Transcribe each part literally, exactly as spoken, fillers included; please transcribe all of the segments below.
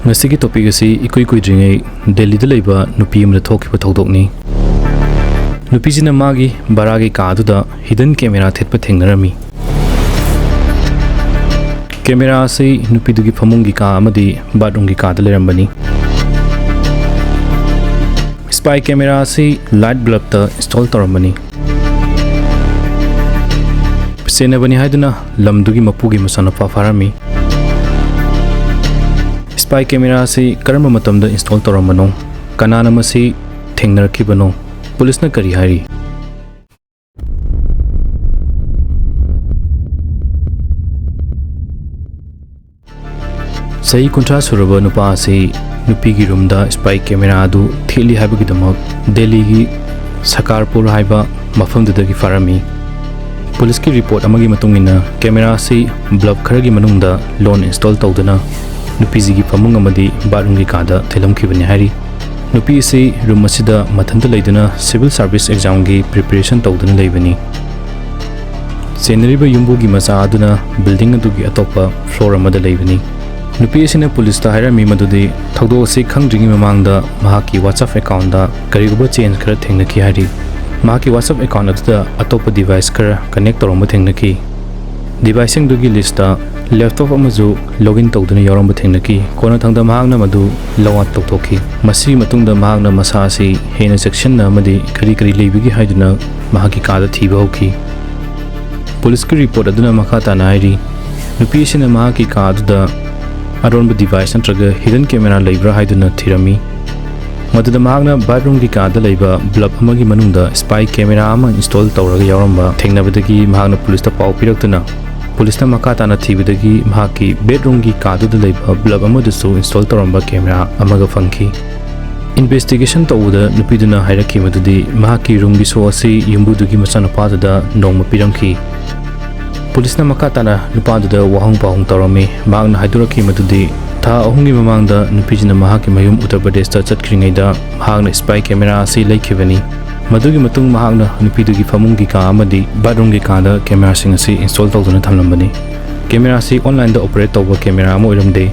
ꯉꯁꯤꯒꯤ topic ꯑꯁꯤ ꯏꯀꯨꯏ ꯀꯨꯏꯗ꯭ꯔꯤꯉꯩ ꯗꯦꯜꯂꯤꯗ ꯂꯩꯕ ꯅꯨꯄꯤ ꯑꯃꯗ ꯊꯣꯛꯈꯤꯕ ꯊꯧꯗꯣꯛꯅꯤ꯫ ꯅꯨꯄꯤꯁꯤꯅ ꯃꯥꯒꯤ ꯚꯔꯥꯒꯤ ꯀꯥ ꯑꯗꯨꯗ hidden camera ꯊꯦꯠꯄ ꯊꯦꯡꯅꯔꯝꯃꯤ꯫ Camera ꯑꯁꯤ ꯅꯨꯄꯤꯗꯨꯒꯤ ꯐꯃꯨꯡꯒꯤ ꯀꯥ ꯑꯃꯗꯤ bathroomꯒꯤ ꯀꯥꯗ ꯂꯩꯔꯝꯕꯅꯤ꯫ Spy camera ꯑꯁꯤ light bulbꯇ install ꯇꯧꯔꯝꯕꯅꯤ꯫ ꯁꯦꯟꯅꯕꯅꯤ ꯍꯥꯏꯗꯨꯅ ꯂꯝꯗꯨꯒꯤ ꯃꯄꯨꯒꯤ ꯃꯆꯥꯅꯨꯄꯥ ꯐꯥꯔꯝꯃꯤ꯫ Spy camera ꯑꯁꯤ ꯀꯔꯝꯕ ꯃꯇꯝꯗ install ꯇꯧꯔꯝꯕꯅꯣ? ꯀꯅꯥꯅ ꯃꯁꯤ ꯊꯦꯡꯅꯔꯛꯈꯤꯕꯅꯣ? ꯄꯨꯂꯤꯁꯅ ꯀꯔꯤ ꯍꯥꯏꯔꯤ? ꯆꯍꯤ ꯀꯨꯟꯊ꯭ꯔꯥ ꯁꯨꯔꯕ ꯅꯨꯄꯥ ꯑꯁꯤ ꯅꯨꯄꯤꯒꯤ roomꯗ spy camera ꯑꯗꯨ ꯊꯦꯠꯂꯤ ꯍꯥꯏꯕꯒꯤꯗꯃꯛ ꯗꯦꯜꯂꯤꯒꯤ ꯁꯀꯥꯔꯄꯨꯔ ꯍꯥꯏꯕ ꯃꯐꯝꯗꯨꯗꯒꯤ ꯐꯥꯔꯝꯃꯤ꯫ ꯄꯨꯂꯤꯁꯀꯤ report ꯑꯃꯒꯤ ꯃꯇꯨꯡ ꯏꯟꯅ, camera ꯑꯁꯤ bulb ꯈꯔꯒꯤ ꯃꯅꯨꯡꯗ ꯂꯣꯟ install ꯇꯧꯗꯨꯅ ꯅꯨꯄꯤꯁꯤꯒꯤ ꯐꯃꯨꯡ ꯑꯃꯗꯤ bathroomꯒꯤ ꯀꯥꯗ ꯊꯦꯠꯂꯝꯈꯤꯕꯅꯤ ꯍꯥꯏꯔꯤ꯫ ꯅꯨꯄꯤ ꯑꯁꯤ room ꯑꯁꯤꯗ ꯃꯊꯟꯇ ꯂꯩꯗꯨꯅ civil service examꯒꯤ preparation ꯇꯧꯗꯨꯅ ꯂꯩꯕꯅꯤ꯫ ꯆꯦꯟꯅꯔꯤꯕ ꯌꯨꯝꯕꯨꯒꯤ ꯃꯆꯥ ꯑꯗꯨꯅ building ꯑꯗꯨꯒꯤ ꯑꯇꯣꯞꯄ floor ꯑꯃꯗ ꯂꯩꯕꯅꯤ꯫ ꯅꯨꯄꯤ ꯑꯁꯤꯅ ꯄꯨꯂꯤꯁꯇ ꯍꯥꯏꯔꯝꯃꯤ ꯃꯗꯨꯗꯤ ꯊꯧꯗꯣꯛ ꯑꯁꯤ ꯈꯪꯗ꯭ꯔꯤꯉꯩ ꯃꯃꯥꯡꯗ ꯃꯍꯥꯛꯀꯤ WhatsApp accountꯗ ꯀꯔꯤꯒꯨꯝꯕ change ꯈꯔ ꯊꯦꯡꯅꯈꯤ ꯍꯥꯏꯔꯤ꯫ ꯃꯍꯥꯛꯀꯤ WhatsApp account ꯑꯗꯨꯗ ꯑꯇꯣꯞꯄ device ꯈꯔ connect ꯇꯧꯔꯝꯕ ꯊꯦꯡꯅꯈꯤ꯫ Deviceꯁꯤꯡꯗꯨꯒꯤ listꯇ laptop ꯑꯃꯁꯨ login ꯇꯧꯗꯨꯅ ꯌꯥꯎꯔꯝꯕ ꯊꯦꯡꯅꯈꯤ꯫ ꯀꯣꯟꯅꯊꯪꯗ ꯃꯍꯥꯛꯅ ꯃꯗꯨ log out ꯇꯧꯊꯣꯛꯈꯤ꯫ ꯃꯁꯤꯒꯤ ꯃꯇꯨꯡꯗ ꯃꯍꯥꯛꯅ ꯃꯁꯥ ꯑꯁꯤ ꯍꯦꯟꯅ ꯆꯦꯛꯁꯤꯟꯅ ꯑꯃꯗꯤ ꯀꯔꯤ ꯀꯔꯤ ꯂꯩꯕꯒꯦ ꯍꯥꯏꯗꯨꯅ ꯃꯍꯥꯛꯀꯤ ꯀꯥꯗ ꯊꯤꯕ ꯍꯧꯈꯤ꯫ ꯄꯨꯂꯤꯁꯀꯤ report ꯑꯗꯨꯅ ꯃꯈꯥ ꯇꯥꯅ ꯍꯥꯏꯔꯤ, ꯅꯨꯄꯤ ꯑꯁꯤꯅ ꯃꯍꯥꯛꯀꯤ ꯀꯥ ꯑꯗꯨꯗ ꯑꯔꯣꯟꯕ device ꯅꯠꯇ꯭ꯔꯒ hidden camera ꯂꯩꯕ꯭ꯔꯥ ꯍꯥꯏꯗꯨꯅ ꯊꯤꯔꯝꯃꯤ꯫ ꯃꯗꯨꯗ ꯃꯍꯥꯛꯅ bathroomꯒꯤ ꯀꯥꯗ ꯂꯩꯕ bulb ꯑꯃꯒꯤ ꯃꯅꯨꯡꯗ spy camera ꯑꯃ install ꯇꯧꯔꯒ ꯌꯥꯎꯔꯝꯕ ꯊꯦꯡꯅꯕꯗꯒꯤ ꯃꯍꯥꯛꯅ ꯄꯨꯂꯤꯁꯇ ꯄꯥꯎ ꯄꯤꯔꯛꯇꯨꯅ, ꯄꯨꯂꯤꯁꯅ ꯃꯈꯥ ꯇꯥꯅ ꯊꯤꯕꯗꯒꯤ ꯃꯍꯥꯛꯀꯤ bedroomꯒꯤ ꯀꯥꯗꯨꯗ ꯂꯩꯕ bulb ꯑꯃꯗꯨꯁꯨ install ꯇꯧꯔꯝꯕ camera ꯑꯃꯒ ꯐꯪꯈꯤ꯫ Investigation ꯇꯧꯕꯗ ꯅꯨꯄꯤꯗꯨꯅ ꯍꯥꯏꯔꯛꯈꯤ ꯃꯗꯨꯗꯤ ꯃꯍꯥꯛꯀꯤ roomꯒꯤ show ꯑꯁꯤ ꯌꯨꯝꯕꯨꯗꯨꯒꯤ ꯃꯆꯥꯅꯨꯄꯥꯗꯨꯗ ꯅꯣꯡꯃ ꯄꯤꯔꯝꯈꯤ꯫ ꯄꯨꯂꯤꯁꯅ ꯃꯈꯥ ꯇꯥꯅ ꯅꯨꯄꯥꯗꯨꯗ ꯋꯥꯍꯪ ꯄꯥꯎꯍꯪ ꯇꯧꯔꯝꯃꯤ꯫ ꯃꯍꯥꯛꯅ ꯍꯥꯏꯗꯣꯔꯛꯈꯤ ꯃꯗꯨꯗꯤ ꯊꯥ ꯑꯍꯨꯝꯒꯤ ꯃꯃꯥꯡꯗ ꯅꯨꯄꯤꯁꯤꯅ ꯃꯍꯥꯛꯀꯤ ꯃꯌꯨꯝ ꯎꯠꯇꯔ ꯄ꯭ꯔꯗꯦꯁꯇ ꯆꯠꯈ꯭ꯔꯤꯉꯩꯗ ꯃꯍꯥꯛꯅ spy camera ꯑꯁꯤ ꯂꯩꯈꯤꯕꯅꯤ꯫ ꯃꯗꯨꯒꯤ ꯃꯇꯨꯡ ꯃꯍꯥꯛꯅ ꯅꯨꯄꯤꯗꯨꯒꯤ ꯐꯃꯨꯡꯒꯤ ꯀꯥ ꯑꯃꯗꯤ bathroomꯒꯤ ꯀꯥꯗ cameraꯁꯤꯡ ꯑꯁꯤ install ꯇꯧꯗꯨꯅ ꯊꯝꯂꯝꯕꯅꯤ꯫ Camera ꯑꯁꯤ onlineꯗ operate ꯇꯧꯕ camera ꯑꯃ ꯑꯣꯏꯔꯝꯗꯦ꯫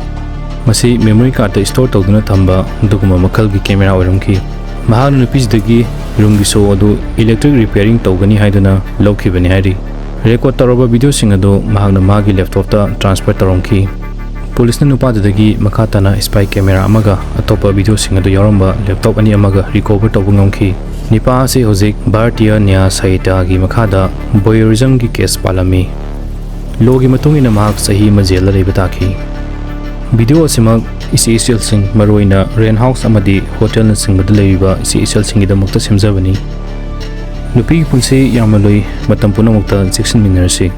ꯃꯁꯤ memory cardꯇ store ꯇꯧꯗꯨꯅ ꯊꯝꯕ ꯑꯗꯨꯒꯨꯝꯕ ꯃꯈꯜꯒꯤ camera ꯑꯣꯏꯔꯝꯈꯤ꯫ ꯃꯍꯥꯛꯅ ꯅꯨꯄꯤꯁꯤꯗꯒꯤ roomꯒꯤ show ꯑꯗꯨ electric repairing ꯇꯧꯒꯅꯤ ꯍꯥꯏꯗꯨꯅ ꯂꯧꯈꯤꯕꯅꯤ ꯍꯥꯏꯔꯤ꯫ Record ꯇꯧꯔꯕ videoꯁꯤꯡ ꯑꯗꯨ ꯃꯍꯥꯛꯅ ꯃꯥꯒꯤ laptopꯇ transfer ꯇꯧꯔꯝꯈꯤ꯫ ꯄꯨꯂꯤꯁꯅ ꯅꯨꯄꯥꯗꯨꯗꯒꯤ ꯃꯈꯥ ꯇꯥꯅ spy camera ꯑꯃꯒ ꯑꯇꯣꯞꯄ videoꯁꯤꯡ ꯑꯗꯨ ꯌꯥꯎꯔꯝꯕ laptop ꯑꯅꯤ ꯑꯃꯒ recover ꯇꯧꯕ ꯉꯝꯈꯤ꯫ ꯅꯤꯄꯥ ꯑꯁꯤ ꯍꯧꯖꯤꯛ ꯚꯥꯔꯇꯤꯌ ꯅ꯭ꯌꯥ ꯁꯍꯤꯇꯥꯒꯤ ꯃꯈꯥꯗ voyeurismꯒꯤ case ꯄꯥꯜꯂꯝꯃꯤ꯫ Lawꯒꯤ ꯃꯇꯨꯡ ꯏꯟꯅ ꯃꯍꯥꯛ ꯆꯍꯤ ꯑꯃ jailꯗ ꯂꯩꯕ ꯇꯥꯈꯤ꯫ Video ꯑꯁꯤꯃꯛ ꯏꯆꯦ ꯏꯆꯜꯁꯤꯡ, ꯃꯔꯨꯑꯣꯏꯅ rent house ꯑꯃꯗꯤ hotelꯅꯆꯤꯡꯕꯗ ꯂꯩꯔꯤꯕ ꯏꯆꯦ ꯏꯆꯜꯁꯤꯡꯒꯤꯗꯃꯛꯇ ꯁꯦꯝꯖꯕꯅꯤ꯫ ꯅꯨꯄꯤꯒꯤ ꯄꯨꯟꯁꯤ ꯌꯥꯝꯅ ꯂꯨꯏ, ꯃꯇꯝ ꯄꯨꯝꯅꯃꯛꯇ ꯆꯦꯛꯁꯤꯟꯃꯤꯟꯅꯔꯁꯤ꯫